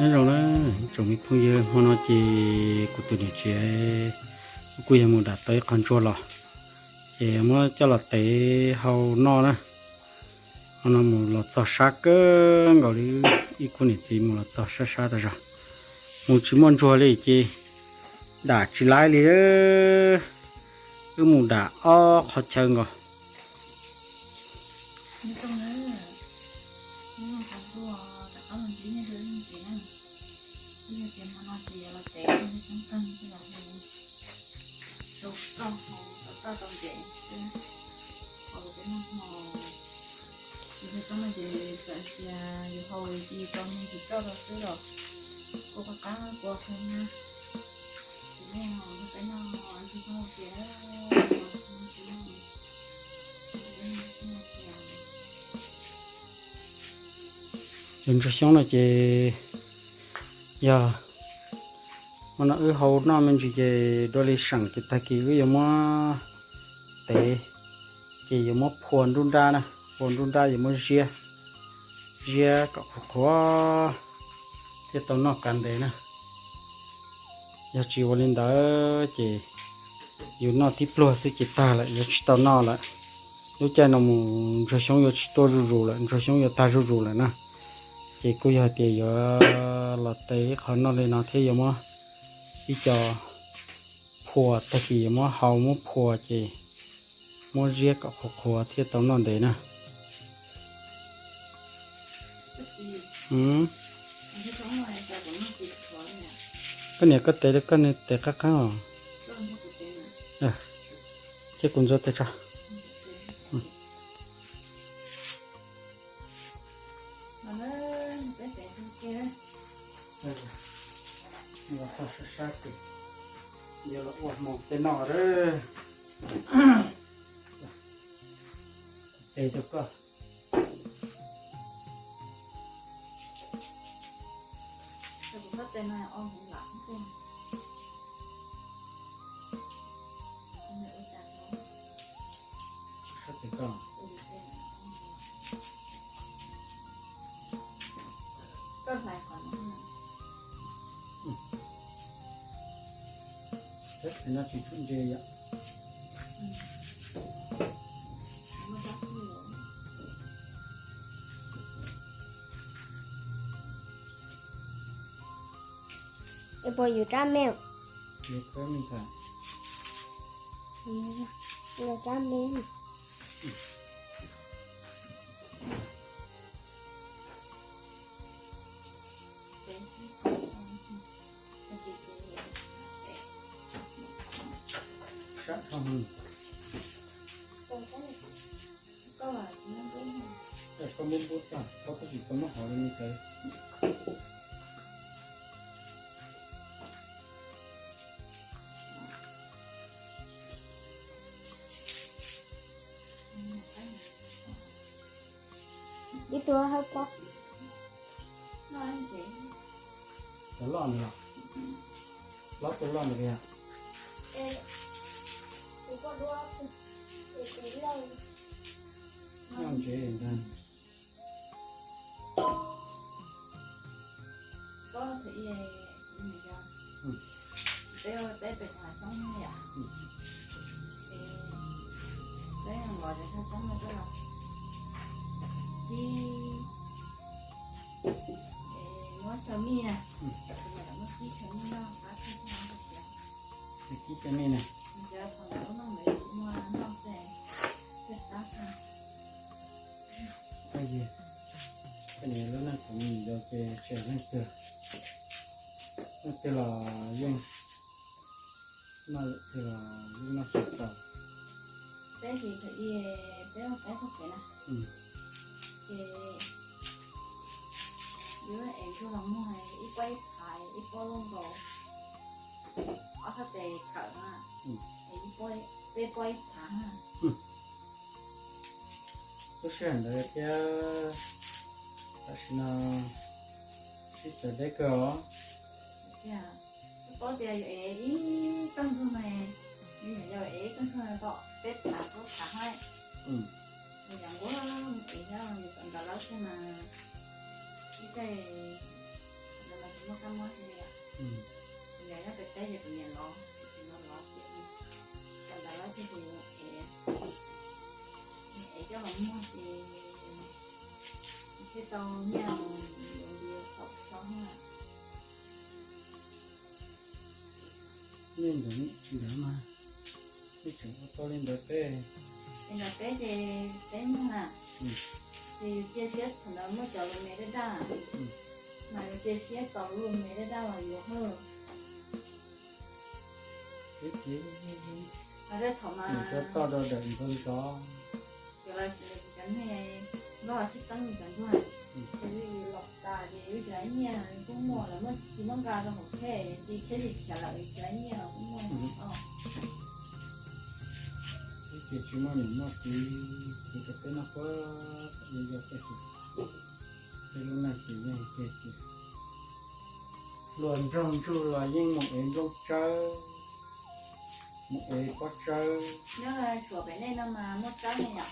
Nyob zoo na, tsoom me phooj ywg, hmo no ces kuv tus niam tsev kuj yog mus dam tau ib qho ntsuag los, ces muab coj los tev hau noj na. Hmo no mus los txog sab kawg nkaus li, ib khub niam txiv mus los txog sab sab tas zog, mus tsis muaj ntsuag li ces dam tsis laib li. Wb mus dam ob qhov chaw nkaus. Cov ntsuag xyoob no ces yog hmo no wb hau noj me ntsis ces dua li seem ces tag kis wb yuav muab tev, ces yuav muab phua nruab nrab na, phua nruab nrab yuav muab ziab, ziab kom qhuav qhuav thiaj tau noj kav ntev na. Yog tsis ua li ntawd ces yus noj tib pluag xwb ces tag lawm, yuav tsis tau noj lawm. Lub caij no mus ntsuag xyoob yuav tsis tuaj zuj zus lawm, ntsuag xyoob yuav tag zuj zus lawm na. Ces kuj yog tias yuav los tev ib qho noj li no thiab yuav muab ib co phua, tag kis yuav muab hau muab phua ces muab ziab kom qhuav qhuav thiaj tau noj ntev na. Koj niam, koj tev, koj niam tev qab qab os. Cia kuv ntxuav tes tso. Los txog sab sab ces yuav los ua hmo tej noj. Tes rau koj. Sab tes koj. Sab tes no tsis tshua ntse yom. Es puas yus rab me? Yus rab me ntag. Yus rab me. Sab dhau. Koj npub npub tag, koj twb tsis tau muab hauv li ne tawv. Ib tug hawb pob. Cov loj ntawd los? Plaub tug loj ntawd li os. Noj ntsev ntag. Peb pem hav xyoob yom, peb los cov hav xyoob no coj los kib, muab xyaw mij na, muab kib xyaw mij noj qab kawg. Kib xyaw mij na. Cov thaum ntawd lub neej ntawd tsis muaj noj xwb, thiaj qab kawg. Koj niam, lub neej thaum me nyuam yaus ces tsis hais leej twg, leej twg los yeej noj, leej twg los yeej noj tsis tau. Peb ces thaum ub peb ua qaib txog kev na, ces yuav es ntsuag los muag ib pob ib phav, ib pob luaj nkaus ob thaj tes khawm na, es peb pob ib phav na. Lub sij hawm ntawd thiab tam sim no sib txawv deb kawg os. Paub tias yus ev ib txoj ntsuag no, yus yog ev ib txoj ntsuag no tau peb phav plaub phav hab. Yus cov nquab es nyob yus tom ntawd lawm thiab mas ib txhij Los tsis muaj kab mob li. Yog nyob pem teb ces kuv niam lov, kuv tsis lov lov tias, thaum ntawd lawv thiaj tus es, es coj los muag ces thiaj tau nyiaj yuav npias xaum xyoo na. Nej ntawd ntawd mas, nej tseem ua tau li ntawd peb. Li ntawd peb ces peb muag na, ces yus cia siab thaum ntawd muaj cov lus me daj daj, mas yus cia siab tau lus me daj daj los yuav hwj. Ces, ces, Mas tej thaum mas nws cov toj rau daim ntxov ntxov. Cov lawv cov neeg npaj sib txeeb cov ntuag, ces los tas ces yus tsis laib nyiaj kuj muaj, lawv muaj tsis muaj nqa rau hauv tsheb, tsis tsheb tsis khiav lawm tsis laib nyiaj los kuj muaj. Ces tsis muaj niam muaj txiv, ces rau peb noj puab yog peb, peb lub neej ces yeej tiag tiag. Luag nroog ntsuag los yeej mus ev nplooj tsawb, mus ev pob tsawb. Nyob Suav pem nej no mas muaj tsawb ne yom?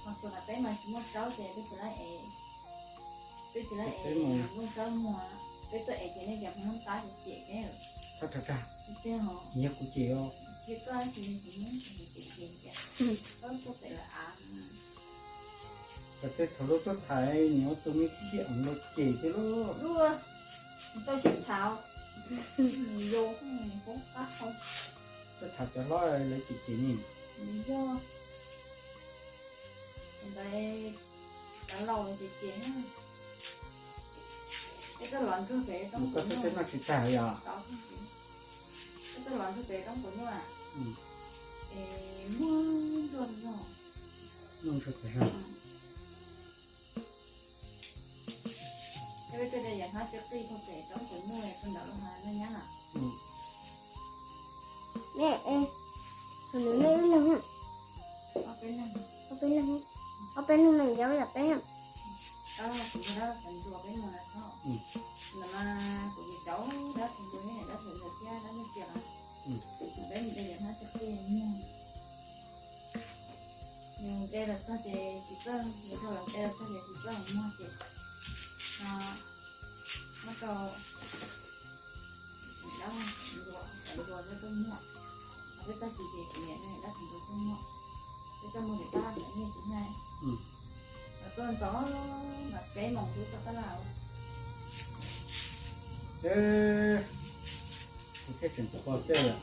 Ho Suav pem peb mas tsis muaj tsawb ces peb tsis laib ev, peb tsis laib ev nplooj tsawb muag, peb tuaj ev ces nej cov Hmoob tab cem peb. Thab rag rag, tiag, yog kuv cem os. Tsis koj tsis cem, cem cem tias koj tuaj pem lawv av. Tam tej thaum lub tuaj thaiv nws ua tus me thiaj los cem thiab lub. Tuaj sib tham, yo, poob qab hau. Tuaj tham cov hlob lawv cem cem ne. Yog ntawd, cov laus cem cem na. Peb tuaj lov ntsuag pem roob kuv nyuj, peb noj tsis tag yom. Peb tuaj lov ntsuag pem roob kuv nyuj, es muaj ntsuag zog. Muaj ntsuag zog. Peb tuaj de yam hnab txiv qij puag pem roob kuv nyuj, tuaj ntawd los noj nyab na. Thaum nws noj ib leeg, ob peb leeg, ob peb leeg no yog peb. Dab xeem ntsuag peb muag na, ntawd mas kuv cov dab xeem ntsuag thiab dab xeem ntsuag thiab dab ntsuag tiag, peb mus de yam hnab txiv qij muag. Yus de los txog ces tsis txawj, yus de los txog ces tsis txawj muag ces no muab rau dab xeem ntsuag, xeem ntsuag thiaj tuaj muag. Peb txog tsis ces kuv niam dab xeem ntsuag tuaj muag. Peb tuaj muag ces tab xeem ntsuag kuv na. Los tuaj ntxov mas peb moos twb txog tab laj. Kuv thiaj tseem kho xwb yom.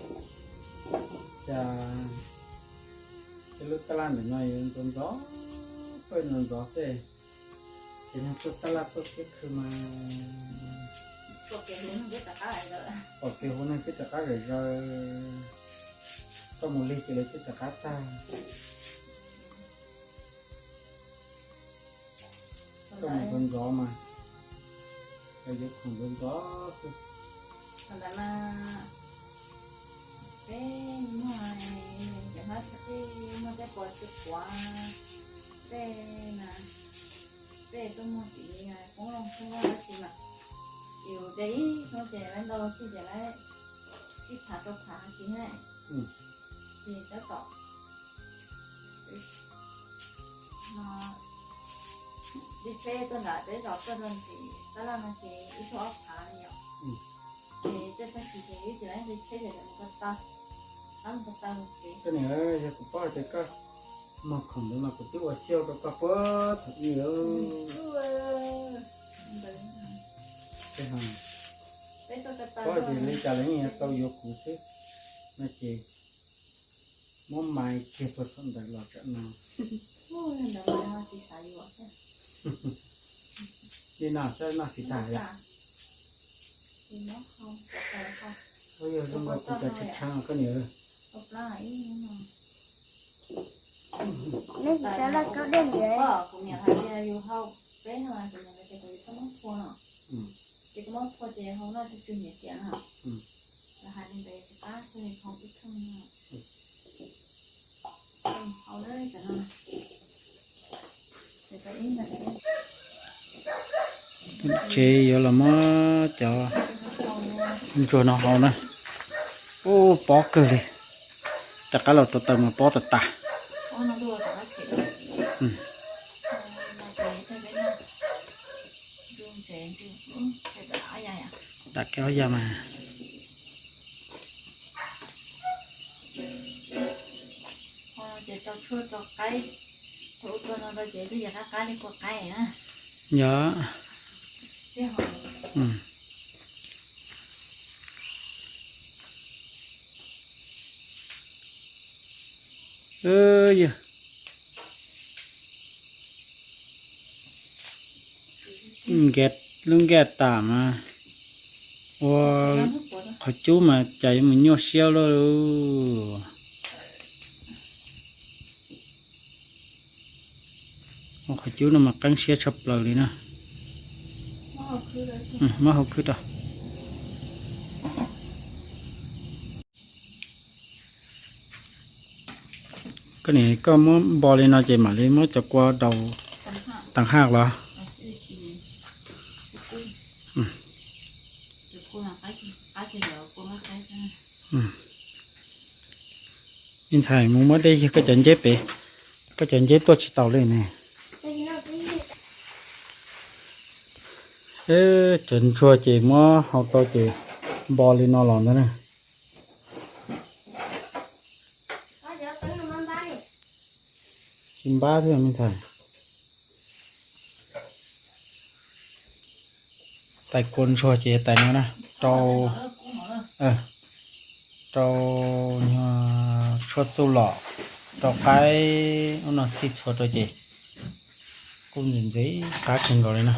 Cas tej lub tab laj ntawm no yuav ntxov ntxov, pawg ntxov ntxov xwb. Ces neeg tuaj tab laj tuaj kiab khw mas pom kev hu neeg twb rov qab zawm zaws, koj mus lig ces lawv twb rov qab tag. Koj mus ntxov ntxov mas, koj yuav khoom ntxov ntxov xwb. Thaum ntawd mas peb muag, cov hnab txiv qij muag tej pos txiv quav, tej na, tej tuaj muag txiv poob loo txhua dab tsi mas, yus de ib hnub ces lawv ntau txij ces lawv sib phav rau phav txiv na, ces tab tom no, li tsheb tuaj nram peb zos tuaj rau ntawm tab laj no ces ib tug ob phav li yom. Ces tej tag kis ces ib txhis lawv nqi tsheb ces lawv mus ko taw, qab mus ko taw mus tsev. Koj niam, yog kuv paub hais tias koj muag khoom ntawd mas kuv twb ua siab rau koj puag thaum ub lawm. Paub tias li cas lawv yeej yuav tau yuav kuv xwb no ces muab mais kiag puag thaum ntawd los tsam no. Li no xwb noj tsis tag yom. Ua yog zoo nkaus kuv cov tshee tshee koj niam. Nej tsis tau laj kaub dej ntxiv. Kuv niam hais tias yus hau peb no, kuv niam hais tias kuv yuav txhob muab phua no, ces kuv muab phua ces hau noj tsw tsw nyiam tiam no. Los hais li ntawd tsis qab xwb, hau ib thooj no. Hau na, tsev yuav los muab cov ntsuag no hau na. Ub, pob kawg li. Rov qab los rau taws mas pob tas tas. Dam kiag ob yav mas. Ces rau tshuaj rau qaib, ua ua no rau ces twb yog qab qab li kua qaib na. Yog. Yog. Nka, lub nka tas mas ua qhov cub mas cas yuav mus nyuaj siab luaj. Ua qhov cub no mas qeeb siab tshaj plaws li na. Muab hau khwb rau. Koj nim koj muab npo li no ces mam li muab cov kua daus tag haj los. Me ntxhais mus muab dej yawg koj cov nceb pem, koj cov nceb tuaj tsis taus li ne. Cov ntsuag ces muab hau tau ces npo li no los ntag na. Tsis npab thiab me ntxhais. Tais kua ntsuag ces tais no na, rau, rau tshuaj txuj lom, rau qaib ub no txhij txhua rau ces kuj ntxim ntxim qab kawg nkaus li na.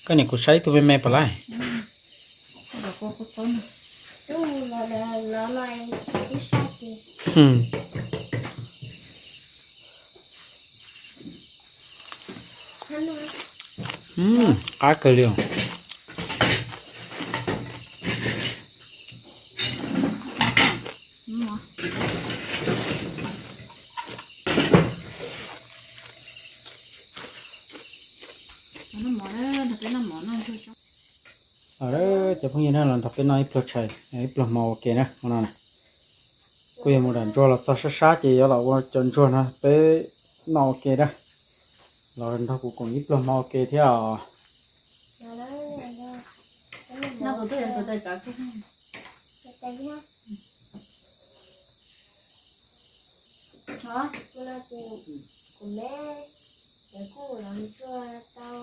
Koj niam kuv saib ib tug me me puas laij? Qab kawg li os. Cov phooj ywg na, los nrog peb noj ib pluag tshais, ib pluag hmo ua ke na, hmo no na. Kuj yog mus nram ntsuag los txog sab sab ces yuav los ua cov ntsuag no peb noj ua ke na. Los nrog kuv koom ib pluag hmo ua ke thiab os. Kuv no ces kuv los ntsuag tau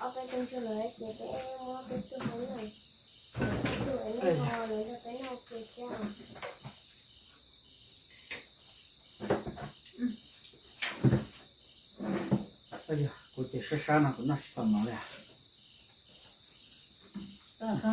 ob peb tug ntsuag lawm ces peb muab peb tug hau na, peb tug es nej ho los nrog peb noj ua ke thiab. Kuv ces sab sab no kuv noj tsis tau mov li. Los cov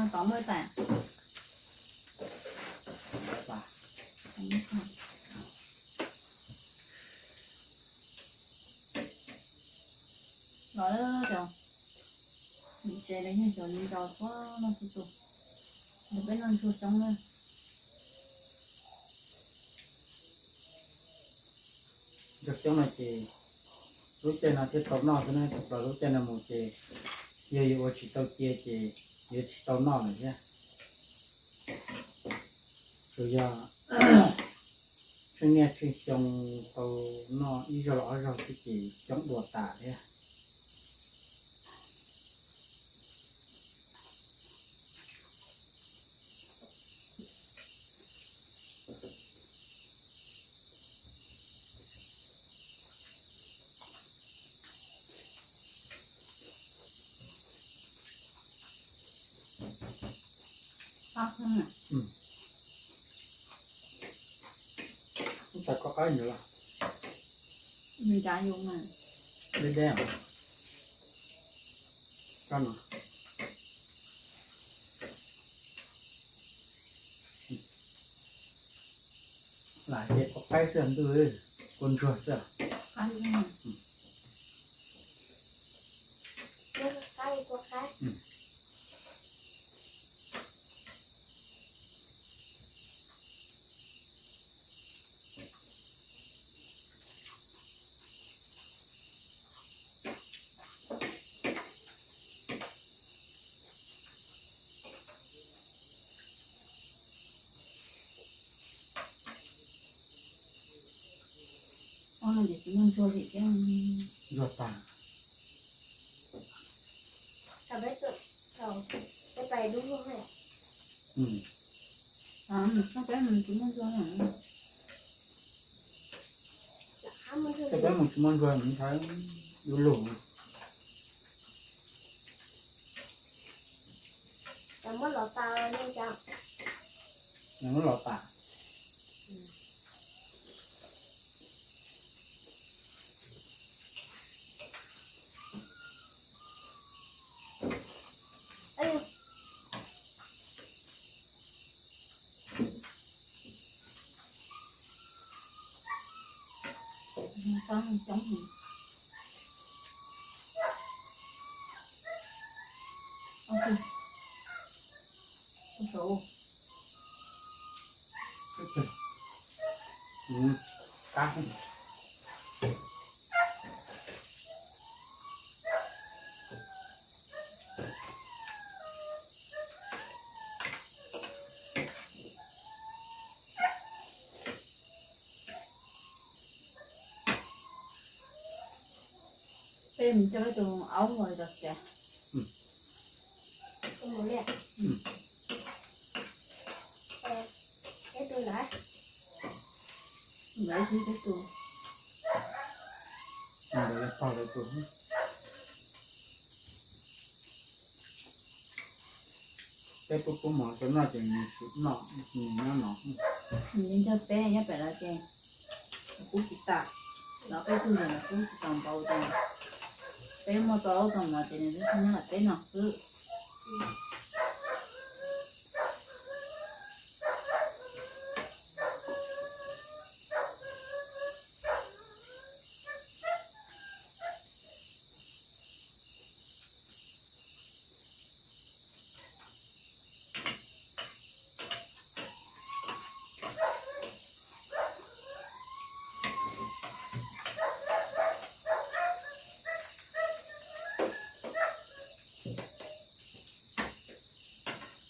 niam tsev los yeej cov ntsuag xwb no xwb tus, nrog peb noj ntsuag xyoob na. Ntsuag xyoob no ces lub caij no thiaj tau noj xwb na, thaum plaws lub caij no mus ces yog yuav ua tsis tau cia ces yuav tsis tau noj lawm thiab. Tsuas yog tsheej niaj tsheej xyoo tau noj ib zaug los ob zaug xwb ces xyoob dua tas thiab. Tab koj qab ntawd los deb deb. Lam ces kua qaib xwb ntuj, kua ntsuag xwb. Ntsuag tag. Peb mus tsis muaj ntsuag. Peb mus tsis muaj ntsuag, ntshai yuav lug. Muab los tas. Peb mus coj peb tus aub los zov tsev. Peb tus ntawd, ntawd tsis peb tus. Peb pub pub mov rau noj ces nws nyob no. Nws nco peb nyob pem lawv ces kuv tsis tas, los peb tug ces nws kuj tsis tau npaum ces peb muaj tau ob tug mov ces nws nyob lam peb no xwb.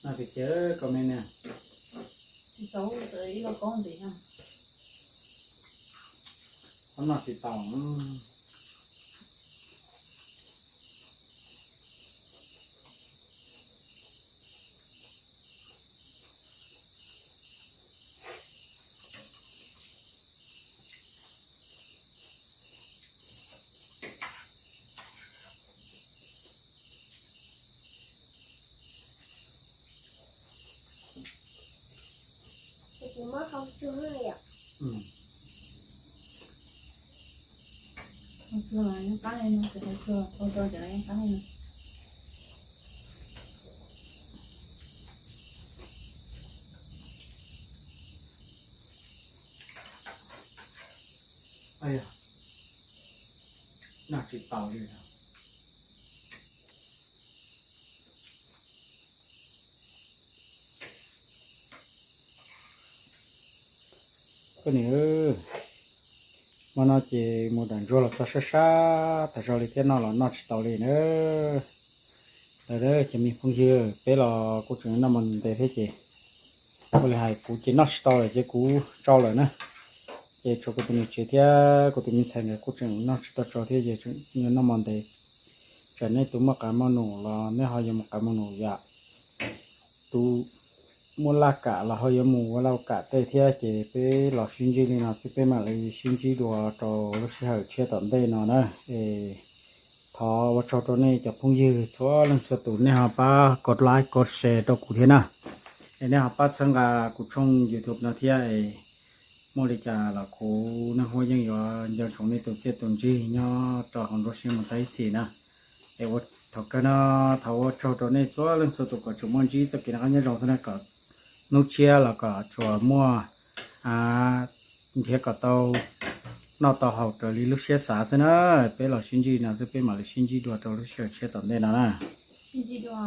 Noj tiag tiag koj me niag. Tsis txaus ib lauj kaub ntxiv no. Koj noj tsis tau. Tsis muab hau tsuag li yom. Hau tsuag los yeej qab li no, tsis hau tsuag hau rau cov no yeej qab li no. Noj tsis tau li. Koj niam, hmo no ces mus dam ntsuag los txog sab sab tas zog li thiab, noj los noj tsis tau li na. Lawv cov me phooj ywg, peb los kuj tseem noj mov ntev thiab ces ua li hais kuv ces noj tsis tau lawm ces kuv tsau lawm na. Ces tshuav kuv tus niam tsev thiab kuv tus me ntxhais nkawd kuj tseem noj tsis tau tsau thiab ces tseem yuav noj mov ntev. Tsam nej tus muaj qab muaj num los nej ho yuav mus qab mus num yom. Tus muaj laj kam los ho yuav mus ua laj kam tej thiab ces peb los sib ntsib li no xwb, peb mam li sib ntsib dua rau lub sij hawm tshiab tom ntej no na. Es thov ua tsaug rau nej cov phooj ywg txhua leej txhua tus, nej ho pab kov like kov share rau kuv thiab na. Es nej ho pab txhawb nqa kuv tshooj YouTube no thiab es muaj li cas los kuv Neej Huab yeej yuav nco ntsoov nej tus txiaj tus ntsig nyob rau hauv nruab siab mus tag ib txhis na. Es ua thaum kawg no thov ua tsaug rau nej txhua leej txhua tus kom tsuas muaj ntsib txoj kev noj qab nyob zoo xwb na, kom hnub tshiab los kom tsuas muaj nrhiav kom tau noj tau haus raws li lub siab xav xwb na. Peb los sib ntsib no xwb, peb mam li sib ntsib dua rau lub sij hawm tshiab tom ntej no na. Sib ntsib dua.